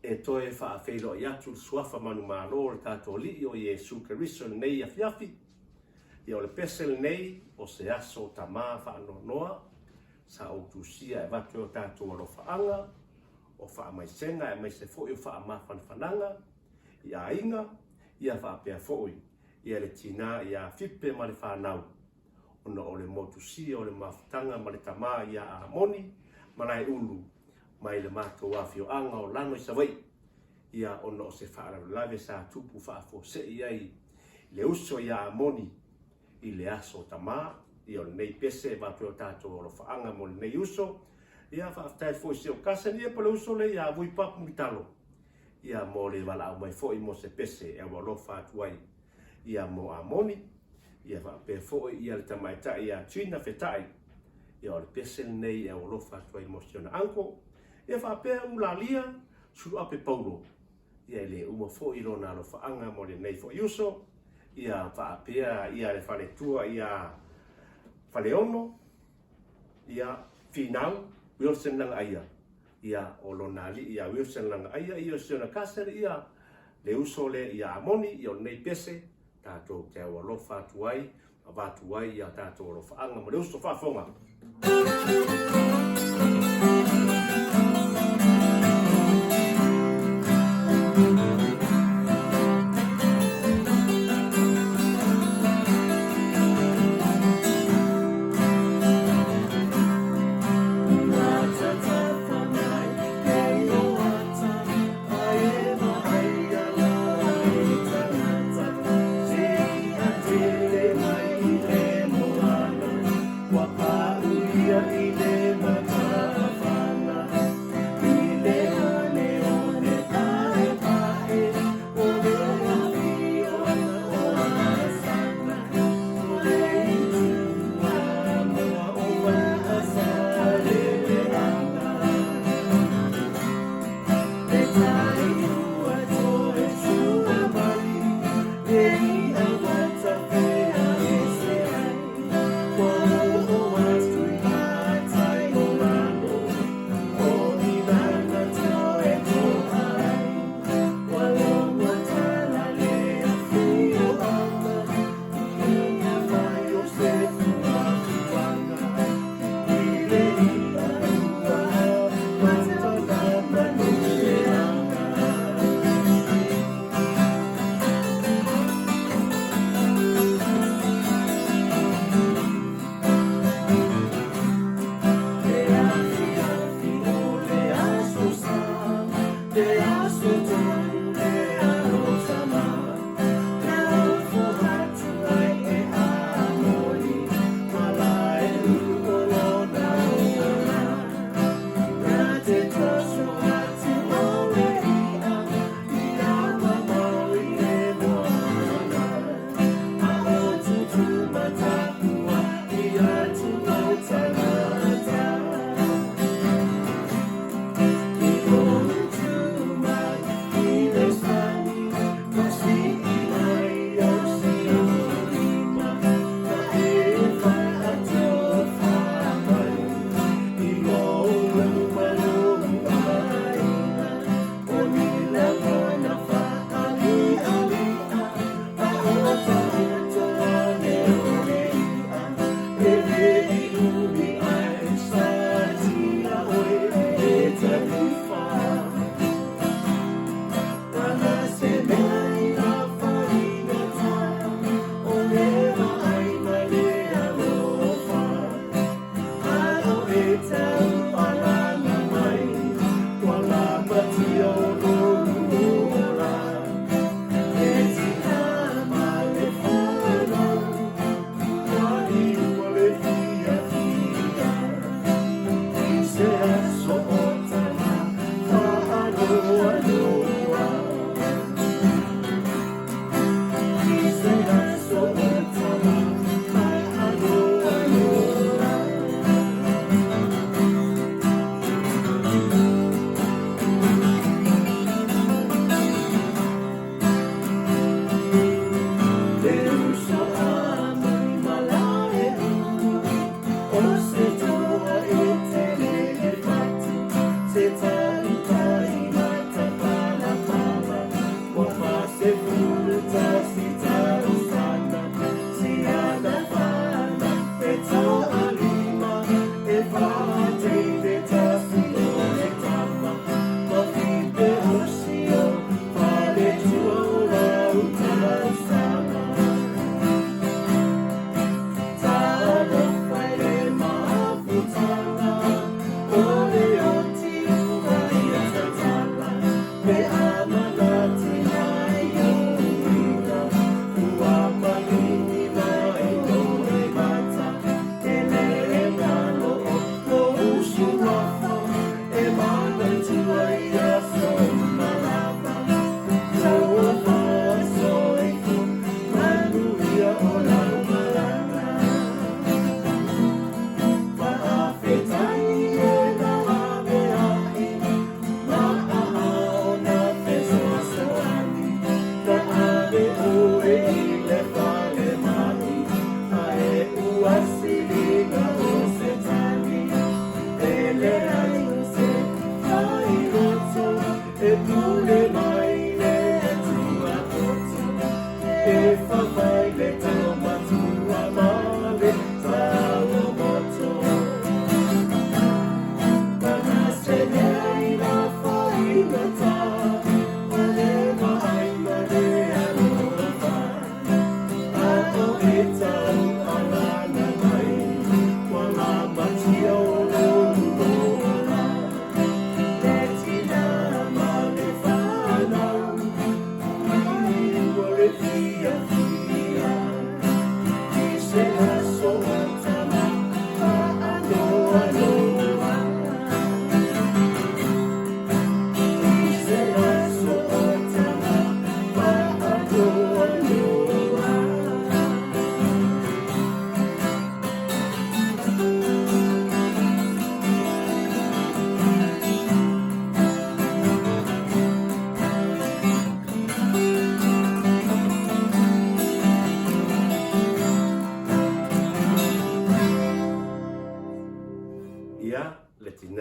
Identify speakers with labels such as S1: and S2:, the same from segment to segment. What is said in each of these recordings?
S1: E toe faafeiloai atu le Suafa manumalo o le tatou Alii o Iesu Keriso i lenei afiafi. Ia o le pese lenei o se aso tama faanoanoa sa ou tusia e avatu ai o tatou alofaaga, o faamaisega aemaise foi o faamafanafanaga i aiga, ia faapea foi ia le tina ia Fipe ma le fanau ona o le motusia o le mafutaga ma le tama ia Amoni Malaeulu mai le matou afioaga o Lano i Savaii, ia ona o se faalavelave sa tupu faafuasei ai le uso ia Amoni i le aso tama. Ia o lenei pese e avatu ai o tatou alofaaga mo lenei uso. Ia faafetai atu foi i si ou cousin ia po o le uso lea ia Vui Papu Mulitalo ia mo le valaau mai foi mo se pese e aualofa atu ai ia mo Amoni. Ia faapea foi ia le tamaitai ia Gina Fetai, ia o le pese lenei e aualofa atu ai mo si ona uncle. Ia faapea Ulalia Suluape Paulo, ia e le uma foi lona alofaaga mo lenei foi uso. Ia faapea ia le faletua ia Faleono, ia Finau Wilson Lagaaia, ia o lona alii ia Wilson Lagaaia, ia o si ona cousin ia le uso lea ia Amoni, ia o lenei pese tatou te aualofa atu ai, avatu ai ia tatou alofaaga ma le uso faafofoga.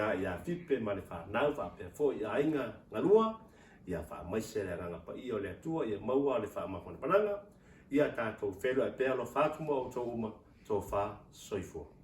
S1: tina ia Fipe ma le fanau faapea foi i aiga galua, ia faamaise le Agaga Paia o le Atua ia maua le faamafanafanaga, ia tatou feiloai pea alofa atu ma outou uma, tofa soifua.